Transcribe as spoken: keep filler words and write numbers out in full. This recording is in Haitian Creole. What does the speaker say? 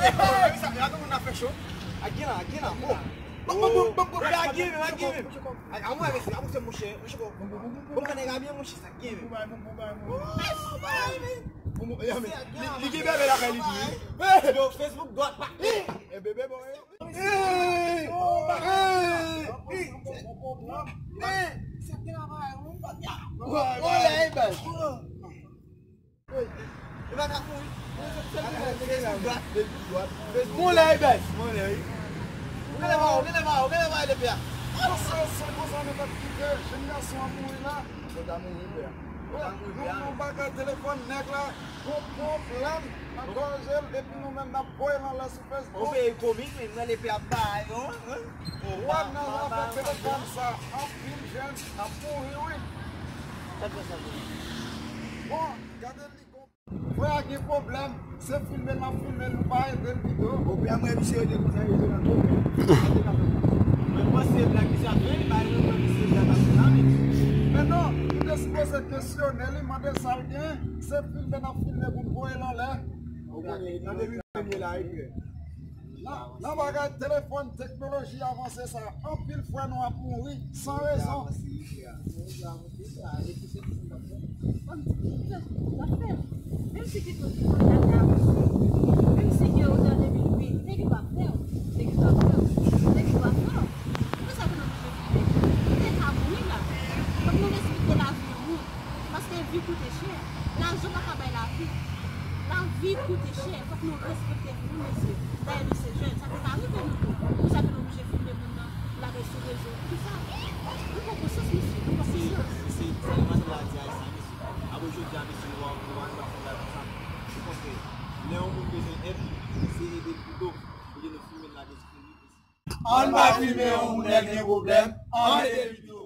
Hey, sa, gade moun nan fè cho. A gen la, a gen la. Oh. Bon, bon, bon, bon, bon, a gen menm, a gen menm. A, a mwen, mesye, a mwen, se monchè, monchè, bon, bon, bon, bon, bon, nèg a byen, monchè, sa gen menm. Bon, bon, bon, bon, bon. Bon, bon, ya, men, li, li gen bèbè lakay li tou, wi. Yo, Facebook dwat pa. Eh, bebe, bon, eh. Eh, eh, eh. Olè, eh, ben. Ey, li pa ka mouri. Moun lè, Ibès. Moun lè, wi. Ou genlè pa, ou genlè pa, ou genlè pa, L P A. Konsa, se konsa nou t ap kite jèn gason an mouri la. Fò ta mouri, pè. Fò ta mouri, pè. Nou, nou bagay telefòn nèg la, gon pwoblèm nan gòj l, epi nou menm n ap voye l anlè sou Facebook. Yon peyi komik, men mwen, L P A ap bay, non? Wè, nan zafè telefòn sa, anpil jèn ap mouri, wi. Bon, gade li gon Frè a gen pwoblèm, se filme l ap filme l, nou pa ede l pito. Bon, frè mwen, misye rete konsa, rete nan tou. Mwen panse blag misye ap fè, li pa rete, mwen misye blag ap fè la, men. Men non, nou te sipoze kesyone li, mande sa l gen, se filme l ap filme pou n voye l anlè. Ou konnen, nan de mil premye la, wi, frè. Nan, nan bagay telefòn, teknoloji avanse sa, anpil frè nou ap mouri san rezon. Menm si ki kote kontak te avanse, menm si gen otan de mil uit, nèg yo pa frè w, nèg yo pa frè w, nèg yo pa frè w. Pou sa ke nou oblije filme? Nou te ka mouri la. Fòk nou respekte lavi yon moun. Paske vi koute chè. Lajan pa ka bay lavi. Lavi koute chè. Fòk nou respekte vi nou, mesye. Dayè nou se jèn. Sa te ka rive nou tou. Pou sa ke nou oblije filme moun nan, lage l sou rezo. Poukisa? Nou pran konsyans, mesye. Nou pran konsyans. Mesye, sa demanzèl la di a, e sa, mesye. Apre jodi a, mesye, nou pa, nou pa, nou pa fè bagay konsa. Okontrè, lè yon moun bezwen èd, se ede l pito. Olye nou filme l lage l sou Facebook. Ann pa filme yon moun lè l gen pwoblèm, ann ede l pito.